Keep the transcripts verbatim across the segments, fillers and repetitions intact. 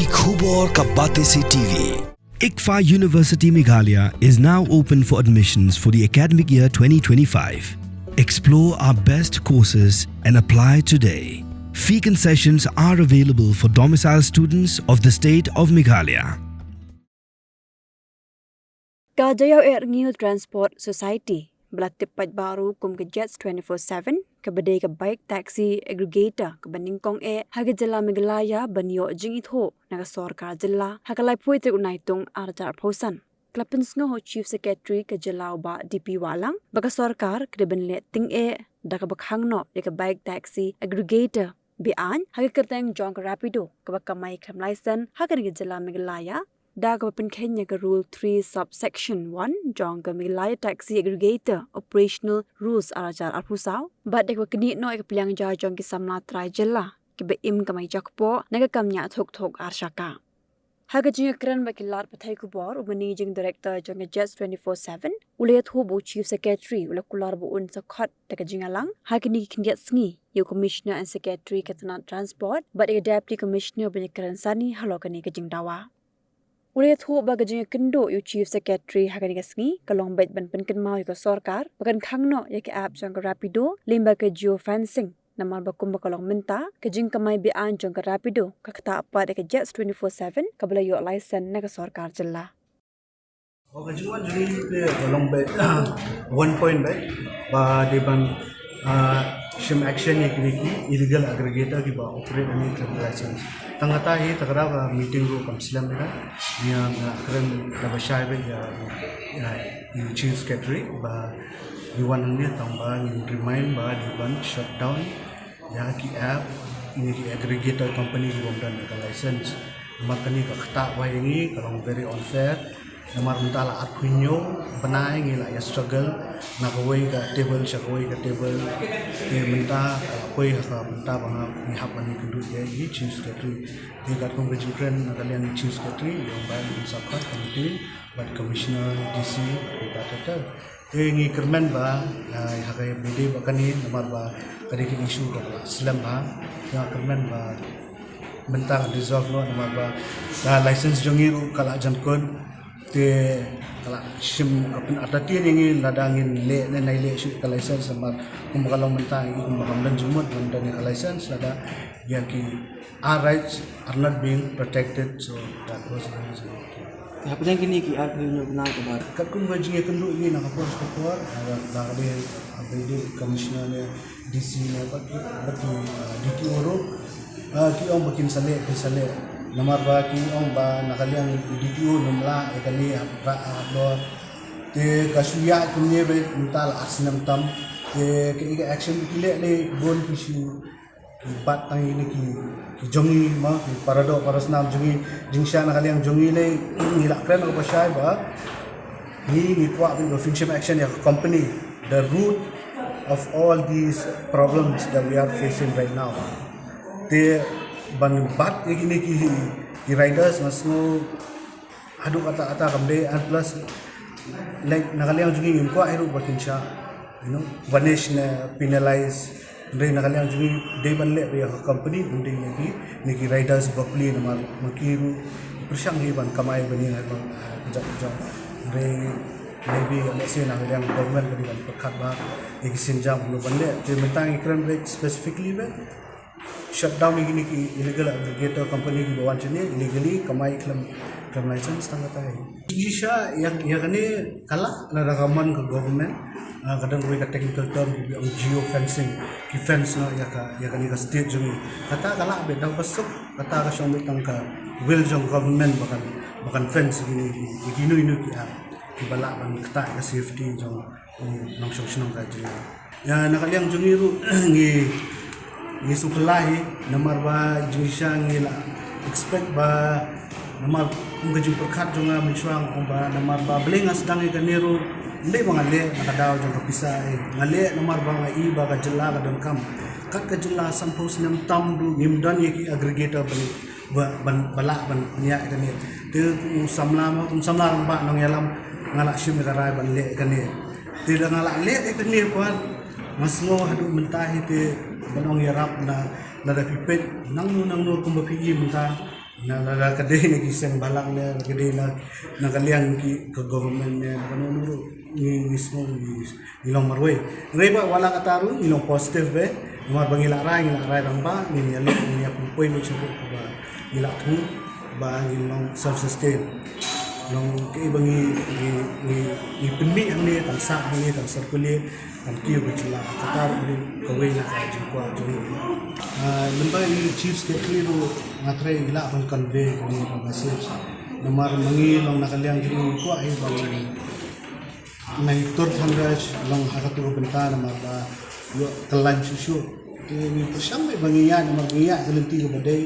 Khubor ka Batesi T V. ICFAI University Meghalaya is now open for admissions for the academic year twenty twenty-five. Explore our best courses and apply today. Fee concessions are available for domicile students of the state of Meghalaya. Ka Jaiaw Air Ngil Transport Society ba la tip paidbah ruh kum ka Jets twenty-four seven, kaba dei ka bike taxi aggregator kaba nyngkong eh ha ka jylla Meghalaya ban ïoh jingithuh na ka sorkar jylla ha ka laiphew tarik u Naitung arhajar arphew san. Ka la pynsngew ha u Chief Secretary ka jylla u Bah D P Wahlang ba ka sorkar ka dei ban leh tyngeh da kaba khang noh ïa ka bike taxi aggregator be-aiñ ha ka kyrteng jong ka Rapido kaba kamai khlem license ha kane ka jylla Meghalaya, da kaba pynkheiñ ïa ka Rule three Subsection one jong ka Meghalaya Taxi Aggregator Operational Rules arhajar arphew saw, bad da kaba knieh noh ïa ka pliang ja jong ki samla trai jylla kiba im kamai jakpoh na ka kam ñiah thok thok ar shaka. Ha ka jingïakren bad ki lad pathai khubor, u Managing Director jong ka Jets twenty-four seven u la ïathuh ba u Chief Secretary u la kular ba un sa khot da ka jingïalang ha kine ki khyndiat sngi ïa u Commissioner and Secretary ka tnat Transport bad ïa ka Deputy Commissioner ban ïakren sani halor kane ka jingdawa. U la ïathuh ba ka jingïakynduh ïa u Chief Secretary ha kane ka sngi ka long beit ban pynkynmaw ïa ka sorkar ba kan khang noh ïa ka app jong ka Rapido lyngba ka geofencing, namar ba kumba ka long mynta, ka jingkamai be-aiñ jong ka Rapido ka ktah pat ïa ka Jets twenty-four seven kaba la ïoh license na ka sorkar jylla. Ka jingwan jong ngi te ka long beit one point beit ba dei ban, ah, shim action ïa kine ki illegal aggregator kiba operate ani khlem license. Tang kata hi, ta ka daw ka meeting ruh kam slem ïa ka. Ngi ïa kren da ba shai beit ïa, ïa, ïa u Chief Secretary ba ngi wan hangne tang ba ngin remind ba dei ban shut down ïa ki app, ïa ki aggregator company ki bym don ïa ka license. Namar kane ka ktah ba ïa ngi ka long very unfair. Namar mynta la arphew hynñiew bnai ngi la ïa struggle na kawei ka table sha kawei ka table. Te mynta ka la poi ha ka mynta ba ngi hap ban ïakynduh ïa i Chief Secretary. Te katkum ka jingkren na ka liang i Chief Secretary, ïa ba ngin sa khot ka meeting bad Commissioner, D C, bad ka Director. Te ngi kyrmen ba, ah, ha ka ba dei ba kane namar ba ka dei ka issue kaba la slem ba. Nga kyrmen ba mynta ka resolve noh namar ba ka license jong ngi ruh ka la jan kun. Te ka la shim ka pynartatien ïa ngi lada ngin leh ne nai leh shuh ka license namar kumba ka long mynta ngi kumba kam don jingmut ban don ïa ka license lada ïa ki, our rights are not being protected, so that was the reason. Te hapdeng kine ki arphew hynñiew bnai kaba. Katkum ka jingïakynduh ïa ngi na ka por sha ka por, ah, la ka dei, ah, ba dei commissioner ne D C ne bad ki, bad ki, ah, D T O ruh, ah, ki ong ba kin sa leh, kin sa leh. Namar ba ki ong ba na ka liang D T O ym lah ïa kane hapdeng, ah, dor. Te ka shu ïaid kumne beit mynta la ar snem tam. Te ka, ka action ki leh leh bun ki shu Ki bat tang ine ki, ki jong ngi, ma, ki paradoh parasnam jong ngi, jingshisha na ka liang jong ngi lei, ngi la kren ha kaba shai ba ngi, ngi kwah ba phin shim action ïa ka company, the root of all these problems that we are facing right now. Te ban bat ïa kine ki, ki riders nga sngew haduh katta katta kam dei, and plus, like, na ka liang jong ngi ngim kwah hi ruh ba kin shah, you know, punish ne penalize. Hynrei na ka liang jong ngi dei ban leh ïa ka company, hynrei ne ki, ne ki riders bapli namar ma ki ruh pyrshang hi ban kamai ban ïeng ha ka jaka jong. Hynrei maybe, let's say, na ka liang government ka dei ban pyrkhat ba ïa ki sienjam kumno ban leh. Te mynta ngi kren beit specifically beit shut down ïa kine ki illegal aggregator company kiba wan shane illegally, kamai khlem, khlem license tang katai. Jingshisha ïa, ïa kane ka lah lada ka mon ka government, ah, ka don kawei ka technical term kiba ong geofencing, ki fence noh ïa ka, ïa kane ka state jong ngi. Kata ka lah beit da kaba suk, kata ka shong beit tang ka will jong government ba kan, ba kan fence ïa kine, ïa kino kino ki app kiba lah ban ktah ïa ka safety jong u nongshong shnong ka jylla. Ïa, na ka liang jong ngi ruh, ngi, ngi sngewphylla hi, namar ba jingshisha ngi la expect ba, namar kum ka jingpyrkhat jong nga mynshuwa nga ong ba, namar ba balei nga sdang ïa kane ruh, ym dei ba nga leh na ka daw jong ka pisa, eh, nga leh namar ba nga i ba ka jylla ka donkam. Kat ka jylla sanphew snem tam ruh ngim don ïa ki aggregator ba leh. Ba, ban, ba lah ban pynïaid ïa kane. Te u samla mo, u samla rangbah nongïalam, nga la shim ïa ka rai ban leh ïa kane. Te da nga la leh ïa kane pat, nga sngew haduh mynta hi te ban ong ïarap na, lada phi peit nangno nangno kumba phi i mynta, Na la ka dei na ki seng balang ne, la ka dei na na ka liang ki ka government ne, na ka nong ruh ngi ngi sngew ngi ngi long marwei. Hynrei ba wat la kata ruh ngi long positive beit. Namar ba ngi la rai, ngi la rai rangbah, ngi ïa leh, ngi ïa pynpoi mynshuwa ba ngi la thung ba ngi long self sustain. Long kaei ba ngi ngi ngi ngi pynmih hangne, kan sah hangne, kan circulate, kan kiew ka jylla, kata ruh kawei na ka jingkwah jong ngi. Ah, lyngba i Chief Secretary ruh nga tharai i lah ban convey kane ka message. Namar ma ngi long na ka liang jong ngi kwah hi ba ngi na i tur thanraj long ha katu ka bynta namar ba ïoh kyllain shuh shuh. Te ngi pyrshang beit ba ngi ïaid namar ngi ïaid ka lynti kaba dei.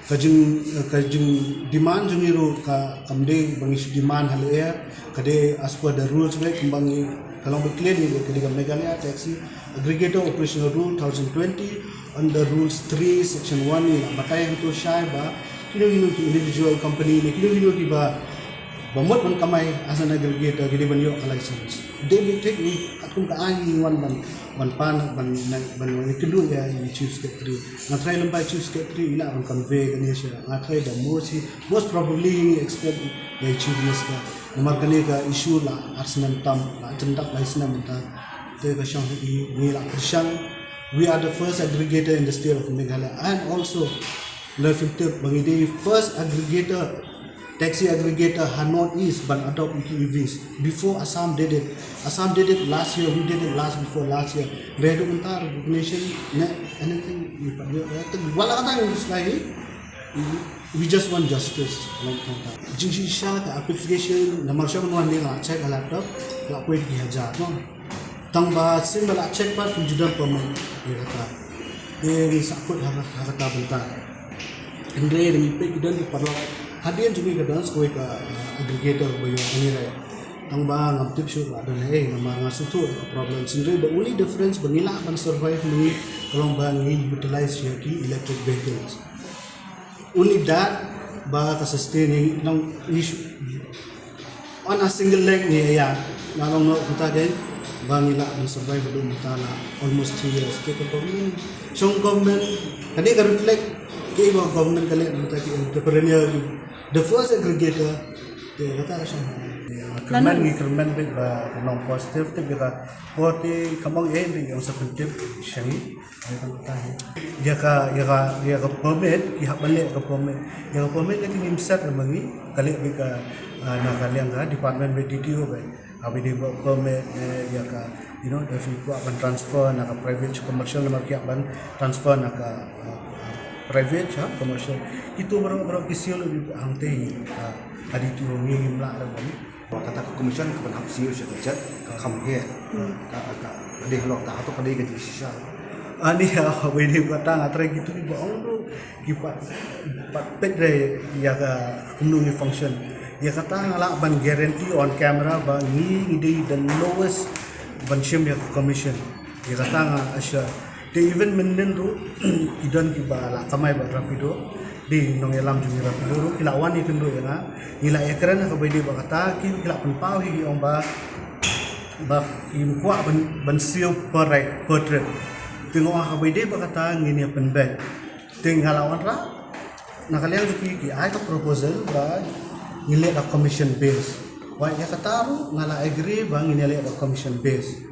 Ka jing, ka jing demand jong ngi ruh ka kam dei ba ngi shu demand ha lyer, ka dei as per the rules beit kumba ngi ka long beit clearly beit ka dei ka Meghalaya Taxi Aggregator Operational Rule two thousand twenty under Rules three Section one ngi la batai hangto shai ba kino kino ki individual company ne kino kino kiba ba mut ban kamai as an aggregator ki dei ban ïoh ka license. Dei beit thik ngi katkum ka aiñ ngi wan ban ban pan ban ban ban wan kynduh ïa i Chief Secretary. Nga tharai lyngba i Chief Secretary i lah ban convey kane sha, nga tharai the most hi, most probably ngi expect da i Chief Minister. Namar kane ka issue la ar snem tam, la jan dap lai snem mynta. Te ka shong hi ngi la pyrshang. We are the first aggregator in the state of Meghalaya and also la phin tip ba ngi dei first aggregator, taxi aggregator ha North East ban adopt ïa ki E Vs. Before Assam did it. Assam did it last year, we did it last before last year. Hynrei haduh mynta recognition ne anything ngi pat ïoh. Wat la kata ngi slai hi. We just want justice. Long tang tang. Jingshisha ka application namar sha ban wan ne nga la check ha laptop, la poi ki hajar no. Tang ba sien ba la check pat kim ju don permit ïa kata. Te ngi sahkut ha ha kata bynta. Hynrei ngi peit ki don ki paralok. Hadien jong ngi ka don sa kawei ka, uh, aggregator ba ïoh kane, right? Tang ba ngam tip shuh ba don ei namar nga sngewthuh ka problem. Hynrei the only difference ba ngi lah ban survive ngi ka long ba ngi utilize ïa ki electric vehicles. Only that ba ka sustain ngi long ngi shu on a single leg ngi ïa nga long noh kumta dei ba ngi lah ban survive haduh mynta la almost three years. Te ka government, shong government, kane ka reflect kaei ba government ka leh na bynta ki entrepreneur, the first aggregator. Te kata ka shong. Kyrmen ngi kyrmen beit ba ka long positive te beit ka por te ka mong ei te ong sa pyntip sha ngi. Ïa ka, ïa ka, ïa ka permit, ki hap ban leh ka permit. Ïa ka permit leh ki ngim set ma ngi, ka leh beit ka, ah, na ka liang ka department beit D T O beit. Haba dei ba permit, eh, ïa ka, you know, da phi kwah ban transfer na ka private sha commercial namar ki hap ban transfer na ka, ah, private sha commercial. Kitu baroh baroh ki siew leh beit hangtei, ah, ka D T O ngi ngim lah leh ma ngi. Kata ka commission ka ban hap siew sha ka jet ka kham he. Ka ka dei halor ta hato ka dei ka jingshisha. Ani ha ha wei dei kata nga trai kitu ki ba ong tu ki pat pat pet re ïa ka kumno ngi function. Ïa kata nga lah ban guarantee on camera ba ngi ngi dei the lowest ban shim ïa ka commission. Ïa kata nga assure. Te even mynnin ruh ki don ki ba la kamai bad Rapido. Dei nongïalam jong ngi Rapido ruh ki la wan ïakynduh ïa nga. Ngi la ïakren ha kaba ïadei bad kata ki ki la pynpaw hi ki ong ba ba kim kwah ban ban siew per ride per trip. Te nga ong ha kaba ïadei bad kata ngin ïa pynbeit. Te nga la wanrah na ka liang jong ki ki ai ka proposal ba ngin leh da commission base. Wat ïa kata ruh nga la agree ba ngin ïa leh da commission base.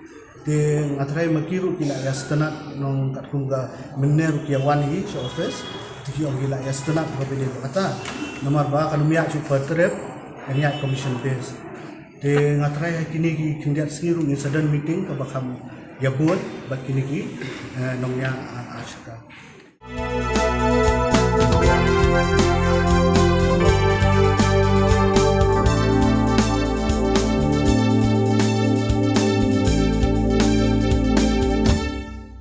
Te nga tharai ma ki ruh ki la ïa sngewtynnat nong katkum ka mynne ruh ki ïa wan hi sha office. Te ki ong ki la ïa sngewtynnat ha kaba ïadei bad kata. Namar ba kan ym ïaid shuh per trip, kan ïaid commission base. Te nga tharai ha kine ki khyndiat sngi ruh ngin sa don meeting kaba kham ïa bun bad kine ki, eh, nongñiah, ah, ah, shaka.